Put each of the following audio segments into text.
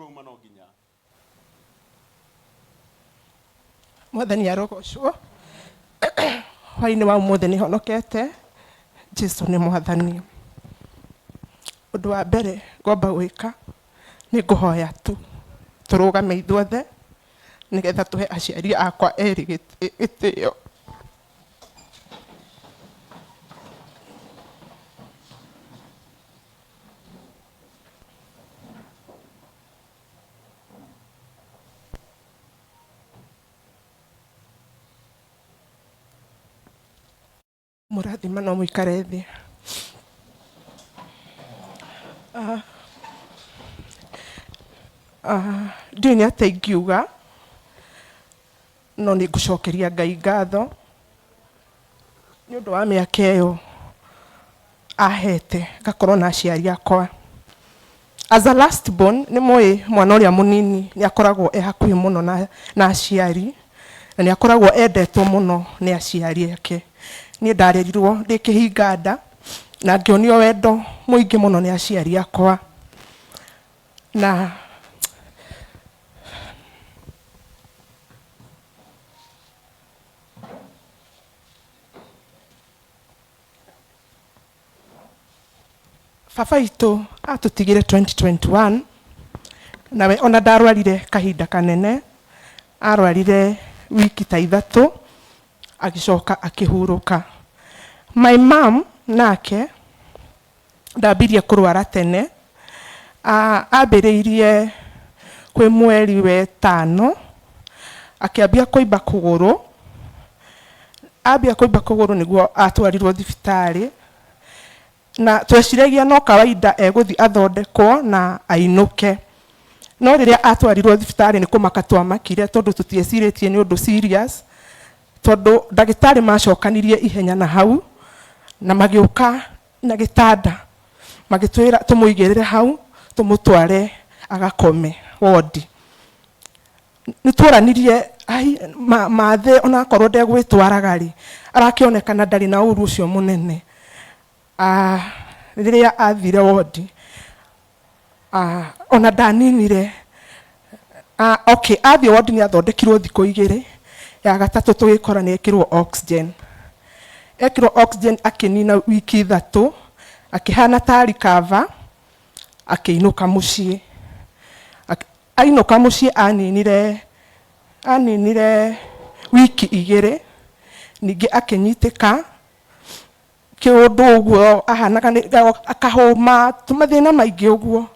Tũrauma no nginya. Mwathani arogocwo. Hwainĩ wa ũmũthĩ nĩ honokete. Jesu nĩ Mwathani. Ũndũ wa mbere ngwamba gwĩka nĩ ngũhoya tu tũrũgame ithuothe nĩgetha tũhe aciari akwa erĩ gĩtĩo. Mũrathima no mũikare thĩ. Ah, ah, ndiũĩ nĩ atĩa ingiuga no nĩ ngũcokeria Ngai ngatho nĩ ũndũ wa mĩaka ĩyo ahete ngakorwo na aciari akwa. As a last born, nĩ mũĩ mwana ũrĩa mũnini nĩ akoragwo e hakuhĩ mũno na, na aciari na nĩ akoragwo endetwo mũno nĩ aciari ake. Niĩ ndarerirwo ndĩ kĩhinga nda na ngĩonio wendo mũingĩ mũno nĩ aciari akwa na Baba witũ atũtigire 2021 nawe ona ndarwarire kahinda kanene, arwarire wiki ta ithatũ agĩcoka akĩhurũka. My mom nake ndambirie kũrwara tene, ambĩrĩirie kwĩ mweri wetano akĩambia kũimba kũgũrũ, ambia kũimba kũgũrũ nĩguo atwarirwo thibitarĩ, na tweciragia no kawaida egũthiĩ athondekwo na ainũke. No rĩrĩa atwarirwo thibitarĩ nĩ kũmaka twamakire tondũ tũtiecirĩtie nĩ ũndũ serious, tondũ ndagĩtarĩ macokanirie ihenya na hau na magĩũka na gĩtanda magĩtwĩra tũmũigĩrĩre hau tũmũtware agakome wondi. Nĩ tuoranirie ai mathĩ onakorwo ndegwĩtwaraga rĩ, arakĩonekana ndarĩ na ũru ũcio mũnene. Rĩrĩa athire wondi, ona ndaninire, okay athiĩ wondi nĩ athondekirwo thikũ igĩrĩ, ya gatatũ tũgĩkora nĩ ekĩrwo oxygen. Ekĩrwo oxygen akĩnina wiki ithatũ, akĩhana ta recover, akĩinũka mũciĩ. Ainũka mũciĩ aninire aninire wiki igĩrĩ, ningĩ akĩnyitĩka kĩũndũ ũguo ahanaga akahũma tũmathĩna maingĩ ũguo.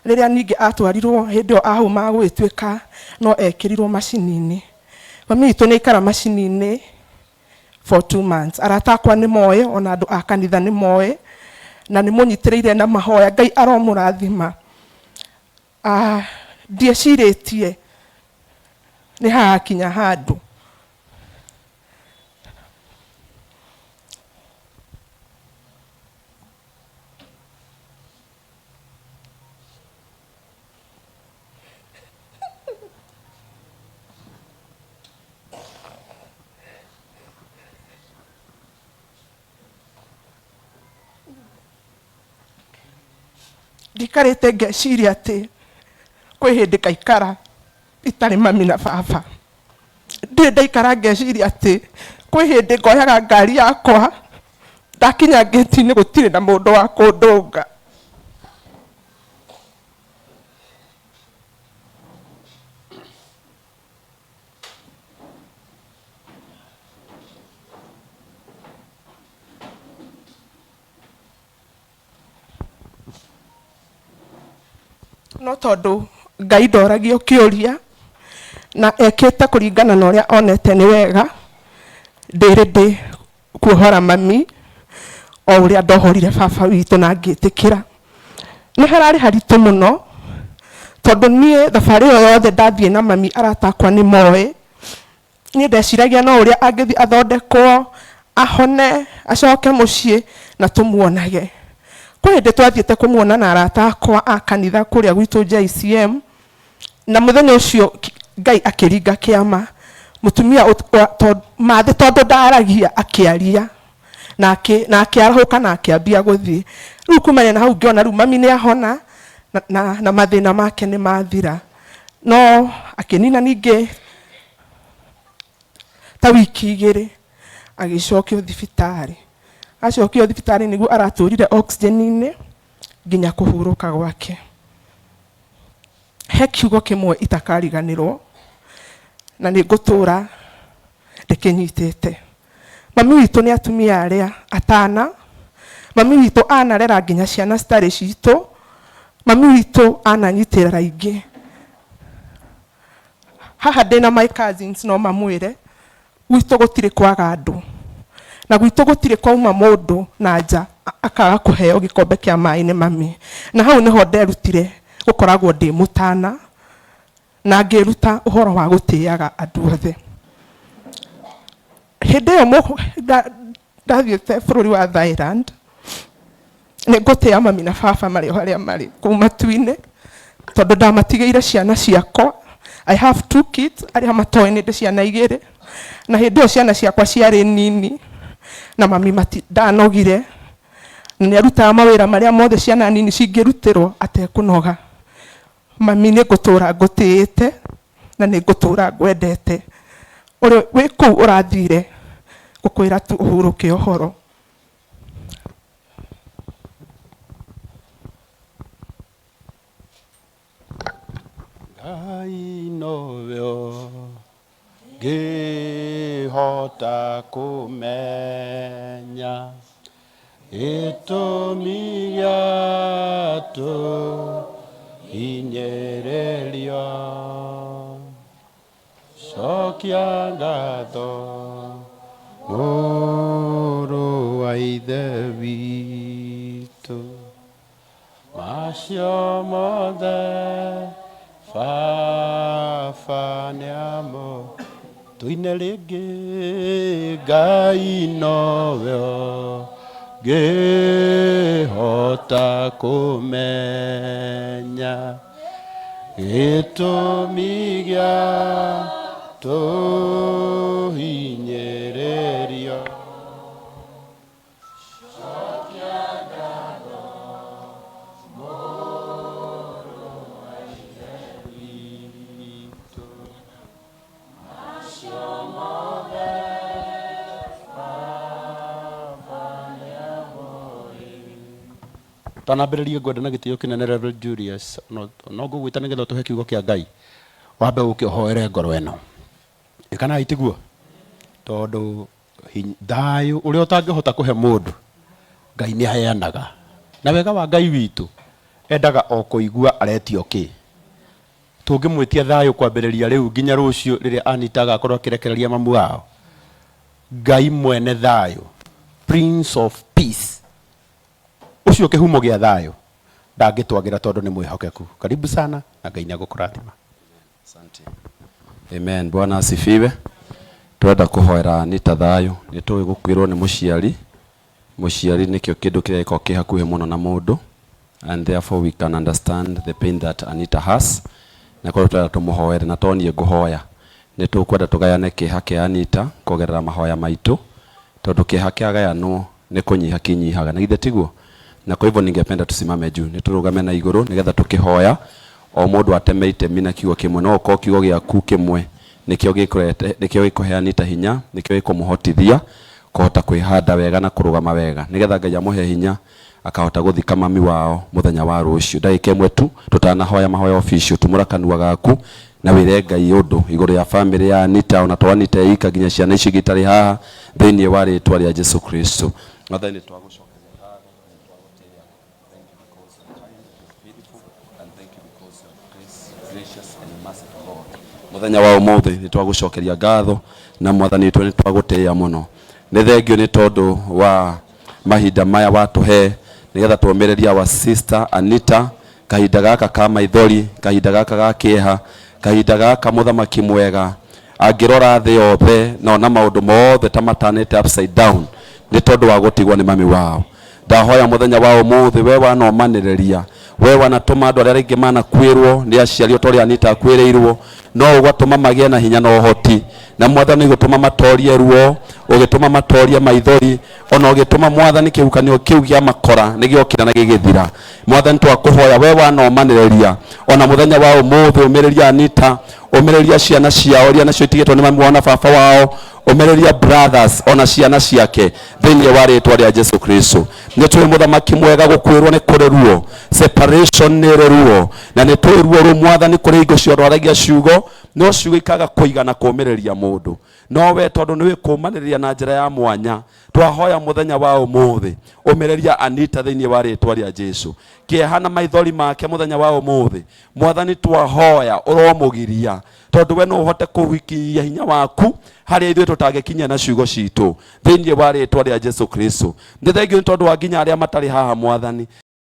Rĩrĩa ningĩ atwarirwo hĩndĩ ĩyo ahũmaga gũgĩtuĩka no ekĩrirwo macini-inĩ. Mami witũ nĩ aikara macini-inĩ for 2 months. Arata akwa nĩ moĩ ona andũ a kanitha nĩ moĩ na nĩ mũnyitĩrĩire na mahoya. Ngai aromũrathima. Ndiecirĩtie nĩ hagakinya handũ. Ndikarĩte ngeciria atĩ kwĩ hĩndĩ ngaikara itarĩ mami na baba. Ndirĩ ndaikara ngeciria atĩ kwĩ hĩndĩ ngoyaga ngari yakwa ndakinya ngĩti-inĩ gũtirĩ na mũndũ wa kũndũnga. No tondũ Ngai ndoragio kĩũria na ekĩte kũringana na ũrĩa onete nĩ wega, ndĩ ready kuohora mami o ũrĩa ndohorire baba witũ na ngĩtĩkĩra. Nĩ hararĩ haritũ mũno tondũ niĩ thabarĩ ĩyo yothe ndathiĩ na mami arata akwa nĩ moĩ. Niĩ ndeciragia no ũrĩa angĩthiĩ athondekwo, ahone, acoke mũciĩ na tũmuonage. Kwĩ hĩndĩ twathiĩte kũmuona na arata akwa a kanitha kũrĩa gwitũ JCM, na mũthenya ũcio Ngai akĩringa kĩama, mũtumia mathĩ tondũ ndaragia akĩaria na akĩarahũka na akĩambia gũthiĩ. Rĩu kumania na hau ngĩona rĩu mami nĩ ahona. Na, na, na mathĩna make nĩ mathira. No akĩnina ningĩ ta wiki igĩrĩ agĩcokio thibitarĩ. Acokio thibitarĩ nĩguo aratũrire oxygen-inĩ nginya kũhurũka gwake. He kiugo kĩmwe itakariganĩrwo na nĩ ngũtũra ndĩkĩnyitĩte. Mami witũ nĩ atumia arĩa atana, mami witũ anarera nginya ciana citarĩ citũ, mami witũ ananyitĩrĩra aingĩ. Haha ndĩna my cousins no mamwĩre, gwitũ gũtirĩ kwaga andũ, na gwitũ gũtirĩ kwauma mũndũ na nja akaga kũheo gĩkombe kĩa maĩ nĩ mami. Na hau nĩho nderutire gũkoragwo ndĩ mũtana na ngĩĩruta ũhoro wa gũtĩaga andũ othe. Hĩndĩ ĩyo ndathiĩte bũrũri wa Thailand, nĩ ngũtĩa mami na baba marĩ o harĩa marĩ kũu matu-inĩ, tondũ ndamatigĩire ciana ciakwa. I have two kids, arĩa matoĩ nĩ ndĩ ciana igĩrĩ, na hĩndĩ ĩyo ciana ciakwa ciarĩ nini, na mami ndanogire, na nĩ arutaga mawĩra marĩa mothe ciana nini cingĩrutĩrwo atekũnoga. Mami nĩ ngũtũra ngũtĩĩte na nĩ ngũtũra ngwendete. Ũrĩ wĩ kũu ũrathire ngũkwĩra tu ũhurũke ũhoro. Ngai nowe Ngĩhota kũmenya gĩtũmi gĩa tũhinyĩrĩrio, cokia ngatho mũrũ wa Ithe witũ. Macio mothe Baba nĩamo. Tũine rĩngĩ Ngai nowe ũngĩhota kũmenya gĩtũmi gĩa tũhinyĩrĩrio. Tanambĩrĩrie ngwenda na gĩtĩo kĩnene Reverend Julius, no no ngũgwĩta nĩgetha ũtũhe kiugo kĩa Ngai, wambe ũke ũhoere ngoro ĩno. Ĩ kana tiguo? Tondũ Thayũ ũrĩa ũtangĩhota kũhe mũndũ, Ngai nĩ aheanaga. Na wega wa Ngai witũ, endaga o kũigua aretio kĩ. Tũngĩmwĩtia thayũ kwambĩrĩria rĩu nginya rũciũ rĩrĩa Anita agakorwo akĩrekereria mamu wao, Ngai mwene thayũ, Prince of Peace, ũcio kĩhumo gĩa thayũ, ndangĩtwagĩra tondũ nĩ mwĩhokeku. Karibu sana na Ngai nĩ egũkũrathima. Asante. Amen. Bwana asifiwe. Twenda kũhoera Anita thayũ. Nĩ tũĩ gũkuĩrwo nĩ mũciari. Mũciari nĩkĩo kĩndũ kĩrĩa gĩkoragwo kĩ hakuhĩ mũno na mũndũ. And therefore we can understand the pain that Anita has. Na koguo twenda tũmũhoere na to niĩ ngũhoya. Nĩ tũkwenda tũgayane kĩeha kĩa Anita kũgerera mahoya maitũ. Tondũ kĩeha kĩagayanwo nĩ kũnyiha kĩnyihaga. Na githĩ tiguo? Na kwa hivyo ningependa tusimame juu. Nĩ tũrũgame na igũrũ nĩgetha tũkĩhoya o mũndũ ateme itemi na kiugo kĩmwe. No ũkorwo kiugo gĩaku kĩmwe nĩkĩo gĩkũrete, nĩkĩo gĩkũhe Anita hinya, nĩkĩo gĩkũmũhotithia kũhota kwĩhanda wega na kũrũgama wega. Nĩgetha Ngai amũhe hinya akahota gũthika mami wao mũthenya wa rũciũ. Ndagĩka ĩmwe tu tũtanahoya mahoya official, tumũra kanua gaku na wĩre Ngai ũndũ igũrũ rĩa famĩlĩ ya Anita, ona to Anita e ika nginya ciana icio ingĩ itarĩ haha, thĩinĩ wa rĩtwa rĩa Jesu Kristo. Mwathani nĩ twagũcokeria ngatho na nĩ twagũtĩĩa. Thank you because you are kind, you are faithful, and thank you because you are gracious and merciful Lord. Mũthenya wa ũmũthĩ nĩ twagũcokeria ngatho na Mwathani witũ nĩ twagũtĩĩa mũno. Nĩ thengio nĩ tondũ wa mahinda maya watũhe nĩgetha tũmĩrĩrie our sister Anita kahinda gaka ka maithori, kahinda gaka ga kĩeha, kahinda gaka mũthamaki mwega angĩrora thĩ yothe na ona maũndũ mothe ta matanĩte upside down nĩ tondũ wa gũtigwo nĩ mami wao. Ndahoya mũthenya wa ũmũthĩ we wanomanĩrĩria, we wanatũma andũ arĩa rĩngĩ manakuĩrwo nĩ aciari o ta ũrĩa Anita akuĩrĩirwo, No ũgatũma magĩe na hinya na ũhoti, na Mwathani ũgĩtũma matorie ruo, ũgĩtũma matorie maithori, ona ũgĩtũma, Mwathani, kĩhukanio kĩu gĩa makora nĩ gĩokĩra na gĩgĩthira. Mwathani, twakũhoya we wanomanĩrĩria ona mũthenya wa ũmũthĩ, ũmĩrĩria Anita, ũmĩrĩria ciana ciao iria nacio itigĩtwo nĩ mami wao na baba wao, ũmĩrĩria brothers ona ciana ciake thĩinĩ wa rĩtwa rĩa Jesu Kristo. Nĩ tũĩ, Mũthamaki mwega, gũkwĩrwo nĩ kũrĩ ruo, separation nĩ ĩrĩ ruo, na nĩ tũĩ ruo rũu, Mwathani, kũrĩ hingo ciothe waragia ciugo no ciugo ikaga kũigana kũũmĩrĩria mũndũ. No we tondũ nĩ wĩkũũmanĩrĩria na njĩra ya mwanya, twahoya mũthenya wa ũmũthĩ ũmĩrĩria Anita thĩinĩ wa rĩtwa rĩa Jesu. Kĩeha na maithori make mũthenya wa ũmũthĩ, Mwathani, twahoya ũromũgiria, tondũ we no ũhote kũhikinyia hinya waku harĩa ithuĩ tũtangĩkinyia na ciugo citũ thĩinĩ wa rĩtwa rĩa Jesu Kristo. Nĩ thengio nĩ tondũ wa nginya arĩa matarĩ haha, Mwathani.